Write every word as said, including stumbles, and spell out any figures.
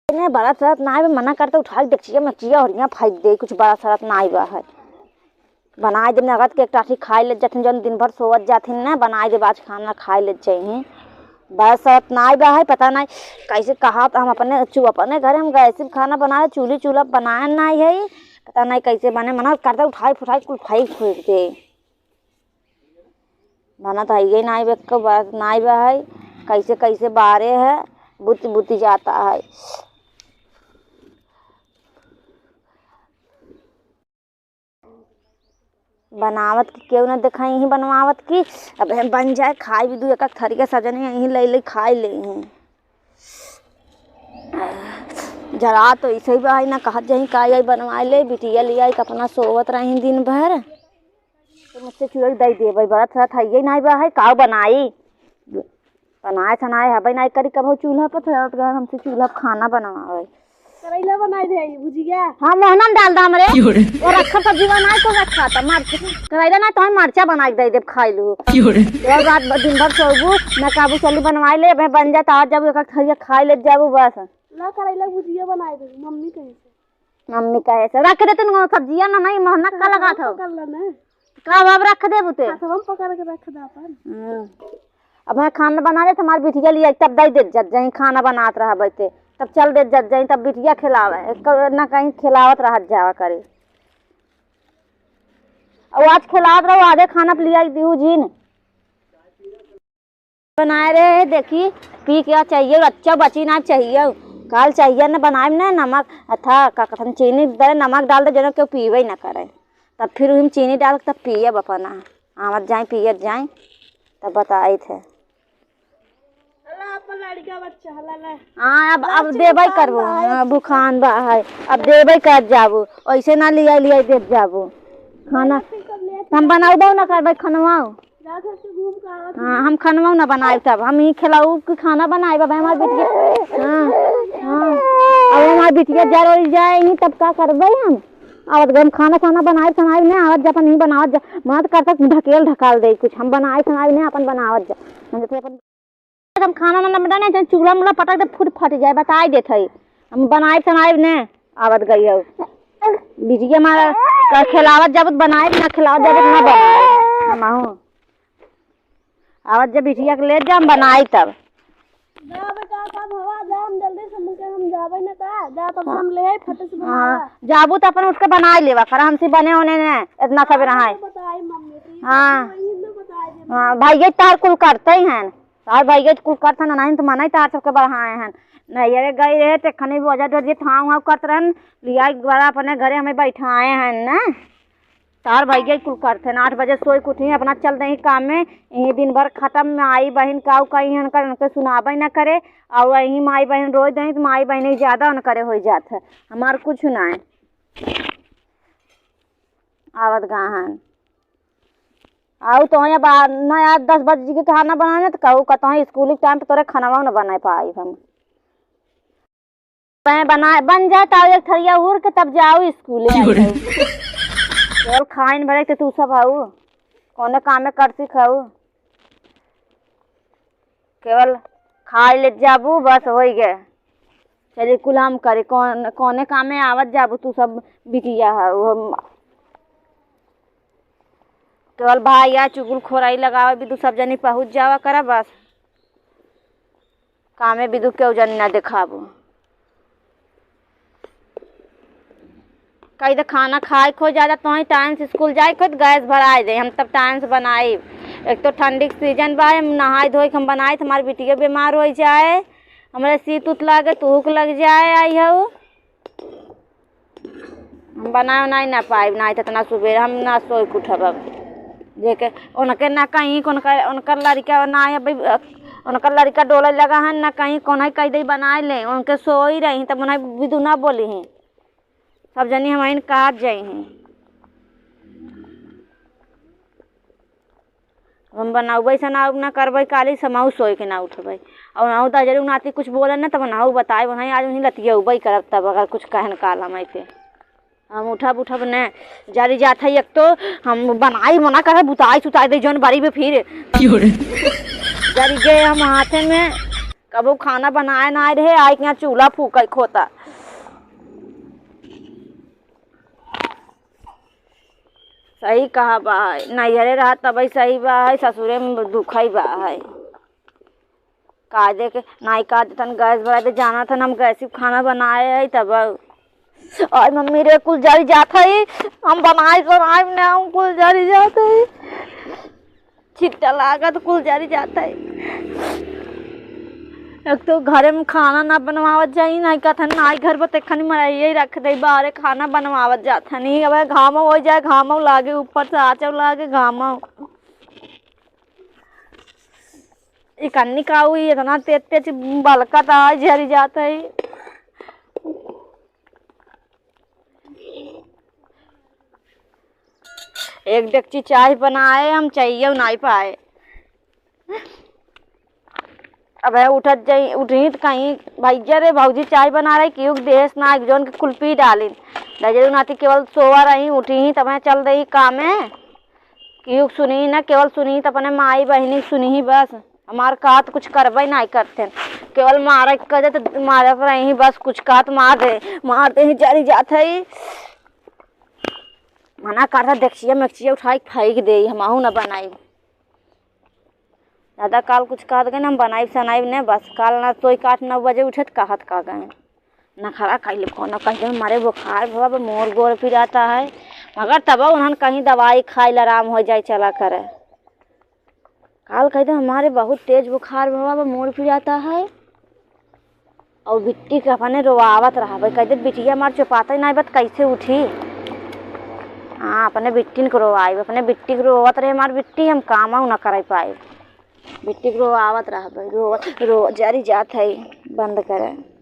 ने बरत सरत नाई बा, मना करते उठाइ के डेकचिया मेकचिया हरिया फेंक दे, कुछ बरत सरत नाई बा है। बनाइ देब नगद के एक टाठी खाइ लेत जाथिन, जौन दिन भर सोवत जाथिन ना, बनाइ देब आज खाना खाइ लेत जइहीं। बरत सरत नाई बा है, पता नाई कैसे कहा त हम अपने चू-, अपने घरे हम गैस पे खाना बनाए, चूल्ही चूल्हा बनाए नाई है, पता नाई कैसे बने, मना करते उठाइ फुठाइ कुल फेंक फूंक दे। बनत हइये नाई बा, एक्को बनत नाई बा है। कैसे कैसे बारे है, बुति बुति जाता है। बनावत की केहू न देखाई ही बनवावत की। अब हम बन जाए, खाई भी दू एक एक थरिया सजनी यहीं ले ले खाई ले ही। जरा तो ऐसे ही बा, ना कहत जहीं का आई बनवाए ले, बिटिया ले आई के अपना सोवत रही दिन भर। तो मुझसे चूल्हा दे दे भाई, बड़ा थोड़ा था ये नाई बा है, काव बनाई? बनाए सनाए हबे नाई करी कबहू चूल्हा पर, थोड़ा तो हमसे चूल्हा पर खाना बनवावे। करैला बनाई दे, भुजिया। हाँ, मोहनम डाल दा हमरे। क्यों रे? वो रखा सब्जी बनाए तो रखा था, मरचा, करैला ना तो हम मरचा बनाए के दे देब खाई लू। क्यों रे? और रात भर दिन भर सोबू, ना काबू चली बनवाई ले, अबे बन जाता, आज जब एक एक थरिया खाई ले जाबू बस। ला करैला भुजिया बनाई दे, मम्मी कहीं से। मम्मी कहे से रख दे तू सब्जिया ना, नहीं मोहना का लगात हो। पकड़ ला ना। का अब रख देबू ते? हाथवा में पकड़ के रख दे अपन। हम्म। अब मैं खाना बना दे, तुम्हार बिटिया लिए तब दे दे जब जहीं खाना बनात रहा बैठे, तब चल दे जब जहीं तब बिटिया खिलावे, एक ना कहीं खिलावत रहत जावा करे। और आज खिलावत रहो, आधे खाना पे लिया दिहू जीन। बनाए रहे, देखी, पी के चाहिए, अच्छा बची ना चाहिए। काल चाहिए न बनाए में ना नमक, अथा, का कहन, चीनी दे, नमक डाल दे, जनो केहू पीबे ना करे। तब फिर हम चीनी डाल के तब पियब अपना। आवत जाए, पियत जाए, तब बताइत है। अल्लाह, अपन लड़का बच्चा, हला, ला। हाँ, अब, ला, अब चुप देबै कर करबो। बा, हाँ, चुप। भुखान बा है। अब देबै कर जाबो। ऐसे ना लिया, लिया देत जाबो। खाना फिर कब ले हम बनाऊ दो ना करबै खनवाओ। जा घर से घूम के आवत हाँ, ही। हम खनवाओ ना बनाए तब। हम ही खिलाऊ कि खाना बनाए, अब हमार बिटिया। हाँ, हाँ। अब हमार बिटिया जर हो जाए ही तब का करबै हम? आवत गए हम खाना खाना बनाए, बनाए ना आवत जा, अपन ही बनावत जा। मत कर तक ढकेल ढकाल दे कुछ। हम बनाए, बनाए ना अपन बनावत जा। हम जैसे अपन हम खाना ना बनाए, जब चूल्हा मुल्हा पटक दे, फूट फट जाए, बताई देत है। हम बनाइब सनाइब ने, आवत गई हो। बिटिया मारा, का खिलावत जाबत बनाइब, ना खिलावत जाबत ना बनाइब। हम आहू। आवत जब बिटिया के ले जा, हम बनाई तब। जा बेटा, तब हवा जा, हम जल्दी से मुके हम जाबे ना का, जा तब से हम ले आई, फटे से हाँ, बनावा। जाबू तो अपन उठ के बनाई लेवा, खरा हमसे बने होने ने, इतना सब हाँ, रहा है। तो बताई मम्मी, तो ये हाँ। तो वही तो बताई दे। हाँ, भाई ये तार कुल करते ही हैं। तार भाई के कुल करथन, नहीं तो मना ही तार सबके बढ़ाए हन। नैहरे गई रहे, ते खनी बोझा डोर जे थाव वाव करत रहन, लिया एक बार अपने घरे हमें बैठाए हन ना। तार भाई के कुल करथन, आठ बजे सोई के उठी, अपना चल दही काम में, यही दिन भर खत्म। माई बहिन काऊ कही हन कर, उनके सुनाबे ना करे, और वही माई बहिन रोज दही, तो माई बहिन ही ज्यादा उनकरे हो जात है, हमार कुछ ना है। आवत गाहन। आऊ तो यहाँ बा-, ना यार, दस बजे के खाना बनाने तो कहू, कहता हूँ, स्कूल के टाइम पे तोरे खाना ना बना पाई हम। मैं बनाए, बन जाए तो एक थरिया उड़ के तब जाऊ स्कूल। क्यों रे? केवल खाइन भरे तो तू सब हऊ, कौने काम में कर सिखाऊ? केवल खाए ले जाबू, बस होई गए। चलिए कुल हम करे, कौन, कौने कामे आवत जाबू तू सब बिटिया है, वो हम केवल भाई या चुगुल खोराई लगावे, बिदु सब जनी पहुँच जावा करा बस। कामे बिदु केहू जनी ना देखाबू। कही तो खाना खाए खो ज्यादा, तो ही टाइम से स्कूल जाए खो तो गैस भराए दे, हम तब टाइम से बनाई। एक तो ठंडी के सीजन बा, हम नहाए धोए के हम बनाए तो हमार बिटिया बीमार हो जाए, हमारे सीत उत लागे, तुहू के लग जाए, आई हऊ। हम बनाए उनाए ना पाइब, ना तो इतना सुबेर हम ना सोई के उठब अब। जेके उनके ना कहीं, उनकर, उनकर लड़का ना है, अभी, उनकर लड़का डोले लगा है, ना कहीं कौन है कह दे बनाए ले, उनके सोई रही, तब उन्हें बिदु ना बोली हैं। सब जनी हम आइन काट जाई हैं। हम बनाउबै सनाउब ना करबै, काली समाऊ सोए के ना उठबै। और नाऊ दाजरू नाती कुछ बोलन ना, तब नाऊ बताए, वहीं आज उन्हीं लतियउबै करब, तब अगर कुछ कहन काल हम ऐसे। हम उठब, उठब ने, जरी जात है एक तो, हम बनाई मना करे, बुताई सुताई दे जौन बारी में फिर। क्यों रे? जरी गए हम हाथे में, कबो खाना बनाए नाहीं रहे, आइके यहाँ चूल्हा फूकइ क होता। सही कहा बा है, नैहरे रहा तबइ सही बा है, ससुरे में दुखइ बा है। काहे के नाहीं, का देतन गैस भराइ दे, जाना थन हम गैस पे खाना बनाए है तब। आय मम्मी रे, कुल जरि जात है, हम बनाए बनाए ना, हम कुल जरि जात है, छिट्टा लागत कुल जरि जात है। एक तो घरे में खाना ना बनवावत जाई, नाहीं कहत हन, नाहीं घर पर तेखनी मरइये रख दे, बाहरे खाना बनवावत जात हनी। अब घामो होइ जाए, घामो लागे, ऊपर से आचो लागे, घामो। ई कन्नी का हुई, इतना तेज तेज बलकत है, जरि जात है। एक डेगची चाय बनाए, हम चाहिए नाहीं पाए। अब है उठत जाई, उठही त कहीं, "भैया रे, भौजी चाय बना रही, केहू के देहेस ना, एक जौन के कुल पी डालिन।" दजरू नाती केवल सोवा रही, उठही तब है चल दही कामे। केहू के सुनही ना, केवल सुनही त अपने माई बहिनी के सुनही बस। हमार कहत कुछ करबइ नाहीं करते, केवल मारे के कहे त मारत रही बस, कुछ कहत मार दे, मार दे ही जरि जात है। मना करता, डेगचिया मेगचिया उठाइ के फेंक दे, हमहू न बनाई। दादा काल कुछ कहत गए न, हम बनाइब सनाइब न, बस काल न सोइ के आठ नौ बजे उठे त कहत का गए। नखरा कइले कोनो कह दे, "मारे बुखार भवा बा, मोर गोड़ पिराता है।" मगर तब उन्हन कहीं दवाई खाइल आराम होइ जाए, चला करे। काल कह दे, "हमारे बहुत तेज बुखार भवा बा, मोर पिराता है।" अउर बिट्टी के अपने रोवावत रहबे, कह दे, "बिटिया हमार चुपाते नाहीं बा त कइसे उठी?" हाँ, अपने बिट्टिन के रोवाइब, अपने बिट्टी के रोवत रहे, "हमार बिट्टी, हम कामउ न करइ पाइब।" बिट्टी के रोवावत रहबे, रो, रो, जरि जात है, बंद करे।